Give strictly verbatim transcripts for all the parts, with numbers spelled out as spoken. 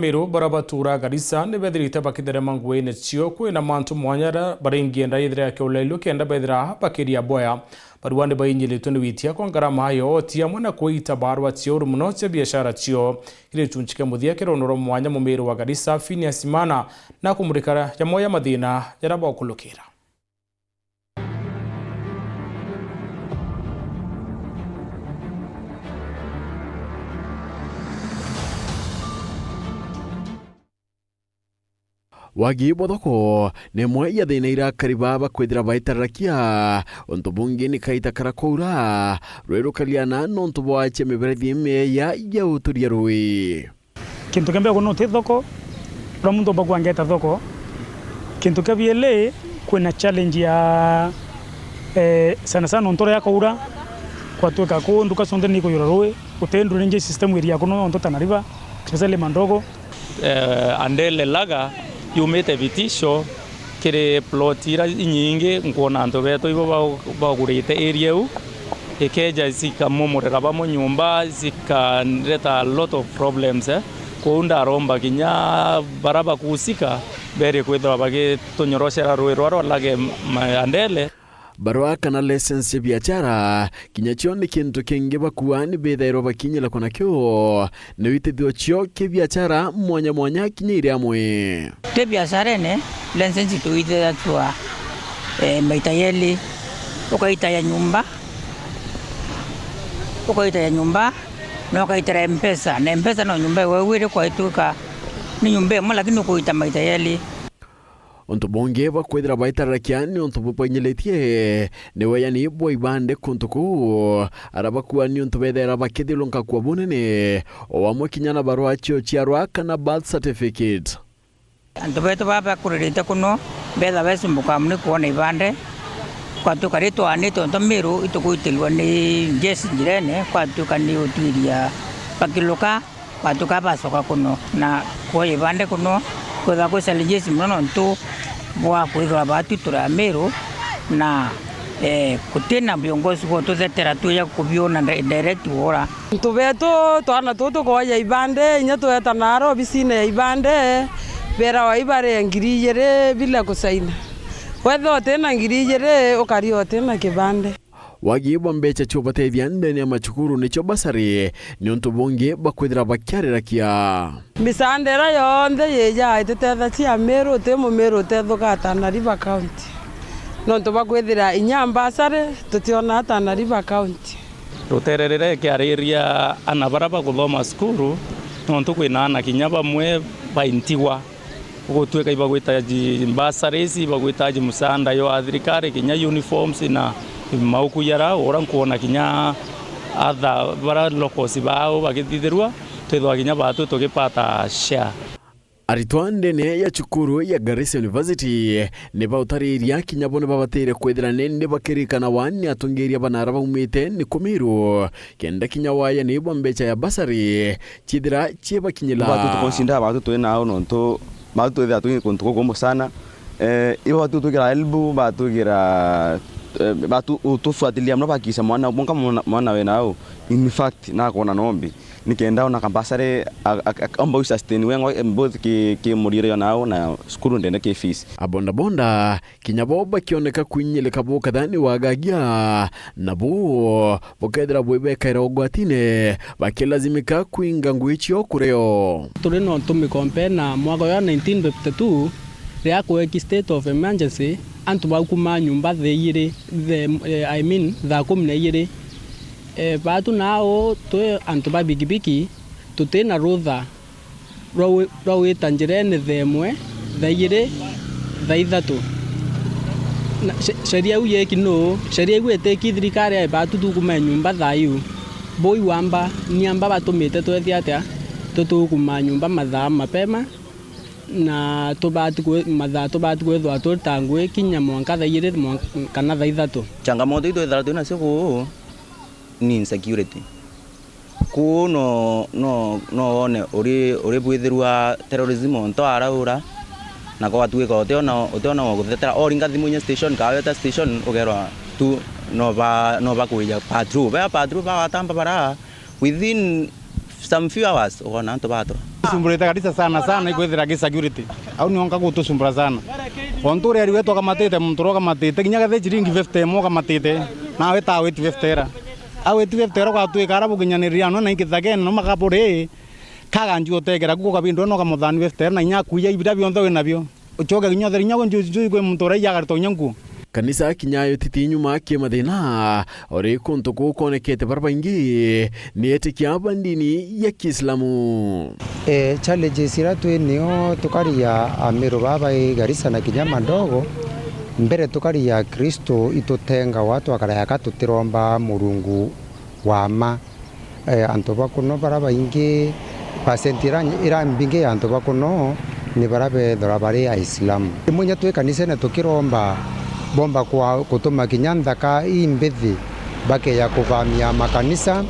Meru bara batuura Garissa ni bethirite bakitherema nguine cio kwina mantu mwanya jaria baringienda yithira ya kiulelio kenda bethira bakiria boya. Barua ni bainyiritwe ni witia kwa ngarama ya oti amwe na kuita barua cia uru muno cia biashara cio. Kiri gicunci kia muthia kia runo rwa mwanya, mumiri wa Garissa Phineas Imana na kumurika jamwe ya mathina jaria bakulukira. Wagi bwa thoko ni imwe ya thina iria akari baa bakwithira baitararakia. Untu bungi ni kaita karia kwaura, rui rukariana nontu bwa acia miberethi imieya ya uturia rui. Kintu kia mbere, kuno ti thoko, uria muntu omba kwangeta thoko. Kintu kia biiri, kwina challenge ya, eh, sana sana nontu uria kwaura, kwatuika kuu nduka cionthe ni ikuyura rui, guti drainage system area kuno nontu Tana River, especially Mandogo. Eh, Andele Laga yumite Vitisho, kiri plot iria inyingi, nkwona antu betu ibo ba-, bagurite area iu, ikeja cikamomorera bamwe nyumba, cikareta a lot of problems, eh. Kwou ndaromba kinya bara bakuhusika berie kwithirwa bagitunyoroshera rui rwa rwa Lage ma-, Andele. Barua kana license cia biachara, kinya cio ni kintu kingi bakua ni bithairwa bakinyira ku nakio. Ni witithio cio kibiachara mwanya mwanya kinya iri amwe. Ti biasharene, license tuithatua, eh, maita yeli, ukaita ya nyumba, ukaita ya nyumba, na ukaitira Mpesa, na Mpesa no nyumba iwe wiri kwaituika ni nyumba imwe, lakini ukuita maita yeli. Untu bungi bwa kwithira baitararakia ni untu bubainyilitie ni weyani bwa ibande kuntu kuu. Ara bakua ni untu bethaira bakithiurunka kwa bunene, o amwe kinya na barua cio ciarwa kana birth certificate. Antu betu baa bakuririte kuno, betha besumbuka mono kwona ibande. Kwatuika ri twaanite untu Miru itukuitirua ni jeshi njirene, kwatuika ni utwiria bakiluka. Batuka bacoka kuno na kuoya ibande kuno, kwithirwa kwi challenges mono nontu bwa kwithirwa baatu turi Amiru na, eh, gutina viongozi bwa tuthetera twija kubiona ndi-, direct wora. Antu betu twana tutu kwoya ibande, inya tweta naro obisine ya ibande, berawa ibare ngiri ijiri bila kusaina. Wethirwa utina ngiri ijiri, ukari utina kibande. Wagi bwa mbecha cia ubatethia ndene ya macukuru nicio bursary, ni untu bungi bwa kwithira bakiarirakia. Misaanda iria yonthe yija ititethagia Amiru, uti Mumiru utethuka Tana River County. Nontu bwa kwithira inya bursary tutiona Tana River County. Rutere riria ikiariria ana baria bakuthoma cukuru, nontu kwina ana kinya bamwe baintigwa. Gugutuika ibagwitaji bursaries, ibagwitaji musaanda yo a thirikari, kinya uniforms na mauku jara, ura nkwona kinya atha bara locals bao bagithithirua, twithwa kinya baatu tugipata share. Aritwa ndene ya cukuru ya Garissa University ni bautariria kinya bo ni babatire kwithira ni, ni bakirikana wa ni atongeria bana ara baumite ni kumiru, kenda kinya waya ni bwa mbecha ya bursary, ciithira ciibakinyira. Batu tukonsinda batu twi nao nontu batu twithira twi kuntu kukumu sana. Eh, ibo batu twigira help, batwigira, eh, batu utufuatilia mono bakisha mwana, mwanka mwana, mwana we nao. In fact, nakona nombi. Nikenda ona kambasare a, a, a, amba usustain we ngo, both ki, ki murire yo nao na cukuru ndene ki fees. Abondabonda kinya bo bakioneka kwinyilika bukathani wagagia, nabo bukethira bwibekaira ugwatine, bakilazimika kwinga ngui cio kureo. Turi no tumikompe na mwaka uyu wa nineteen fifty-two, riria kweki state of emergency, antu bau kuma nyumba thaa ijiri, the, eh, I mean, thaa kumi na ijiri. Eh, batu nao twi antu ba bikibiki, tutina rutha rwa wi-, rwa wita njirene thaa imwe, thaa ijiri, thaa ithatu. Na she-, sheria iu yeki nuu? Sheria iu itiki thirikari ya ibatu tukume nyumba thaa iu. Bui wamba, ni amba batumite twethia atia? Tutukumaa nyumba mathaa mapema, na tubati kwi-, mathaa tubati kwithwa turi ta ngui kinya mwanka thaa ijiri mwan-, kana thaa ithatu. Changamoto itwithira twinacio kuu ni insecurity. Kuu no, no, no wone uri, uri bwithirwa terrorism onto araura, na gwatuika utiona, utiona wa guthetera. Oringa thimu inya station, kaweta station, ugerwa tu no ba, no bakuija patrol. Bea patrol bagatamba bara, within some few hours, ukona antu batura. Tusumburite kabisa sana sana, ikwithira ki security. Au nio nka gutusumbura sana. Ontu uria riwe twakamatite, muntu uria ukamatite, kinya kethe ciringi fifty imwe ukamatite, nawe ta witi fifty era. Au witi fifty era ugatwika ara bukinyaniria no na inkithagene no makaburi, kaganji utegera kuko kabindwe no kamuthani fifty era na inya kuiya ibira bionthe wi nabio. Ucoke kinya utheri inya gunju nju kwi muntu uria iyagarita kinya nkuo. Kanisa kinya yo titi nyuma ki mathina, ori kuntu kuu kwonekete bara baingi ni etikia ba ndini ya Kiislamu. E, challenges iria twi nio tukaria Amiru baba i Garissa na kinya Madogo, mbere tukaria Kristo itutengawa twakarayaka tutiromba Murungu wa ma. E, antu ba kuno bara baingi, percent ira, ira mbingi ya antu ba kuno ni bara bethirwa bari Aislamu. Rimwe inya twi kanisene tukiromba, bomba kwa, kutuma kinya nthaka imbithi, bakeya kugamia makanisa,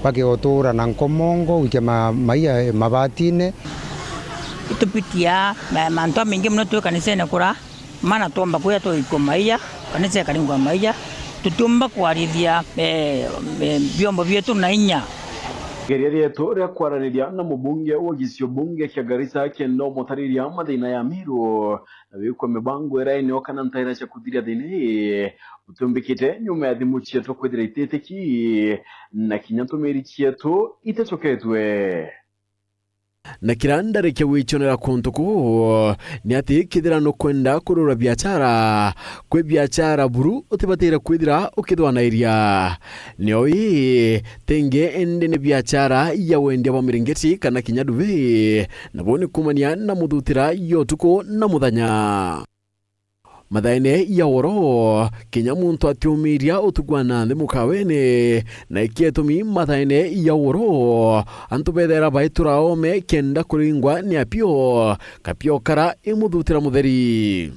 bakeya gutura na nkomongo, gwikia ma, maia mabatine. Itupitia ma, mantu jamaingi mono twi kanisene kura. Mana twomba kwija twaikua maia, kanisa ikaringwa maia, tutiumba kwarithia, eh, eh, biombo bietu na inya. Geria rietu ria kwaraniria na mubunge wa gicigo bunge kia Garissa kenda umutariria mathina ya Amiru na wikwe mibango ira inio kana ntaira cia kuthiria thina ii, utiumbikite nyuma ya thimu cietu kwithira ititiki na kinya ntumiri cietu itacoketwe. Na kira ndarikia gwicionera kuntu kuu, ni ati kethira nukwenda kurura biachara, kwi biachara buru utibatire kwithira ukithwanairia. Nio ii, tingi indi ni biachara ya wendia bwa miringiti kana kinya ndubi, nabo ni kumania na muthutira ya utuku na muthenya. Mathaene ya oro, kinya muntu atiumiria utuku wa na nthi mukawene, na ikio itumi mathaene ya oro, antu bethera baitura ome kenda kuringwa ni apio, kapio kara imuthutira mutheri.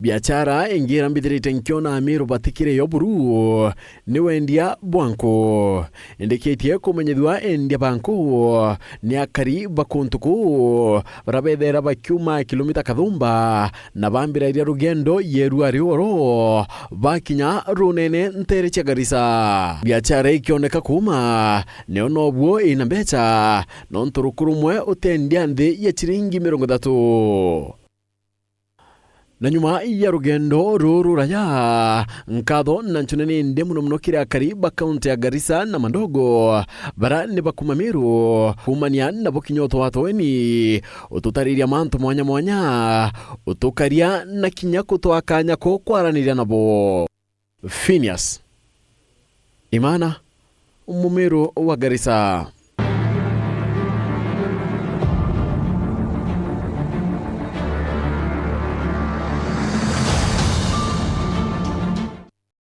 Biachara ingi ira mbithirite nkiona Amiru batikire yo buru, ni wendia bwa nku. Indikitie kumenyithua endia ba nku ni akari ba kuntu kuu, bara bethera bakiuma kilomita kathumba, na bambiraria rugendo yerua ri oro, bakinya runene ntere cia Garissa. Biachara ikioneka kuuma, nio nobuo ina mbecha, nontu ruku rumwe utendia nthi ya ciringi mirongo ithatu. Na nyuma ya rugendo ruru ruraya, nkatho na ncune ni ndi muno muno kiri akari ba kaunti ya Garissa na Madogo, bara ni bakuma Meru, kumania nabo kinya utwatweni, ututariria mantu mwanya mwanya, utukaria na kinya kutwa kanya ko kwaraniria nabo. Phineas Imana, Mumiru wa Garissa.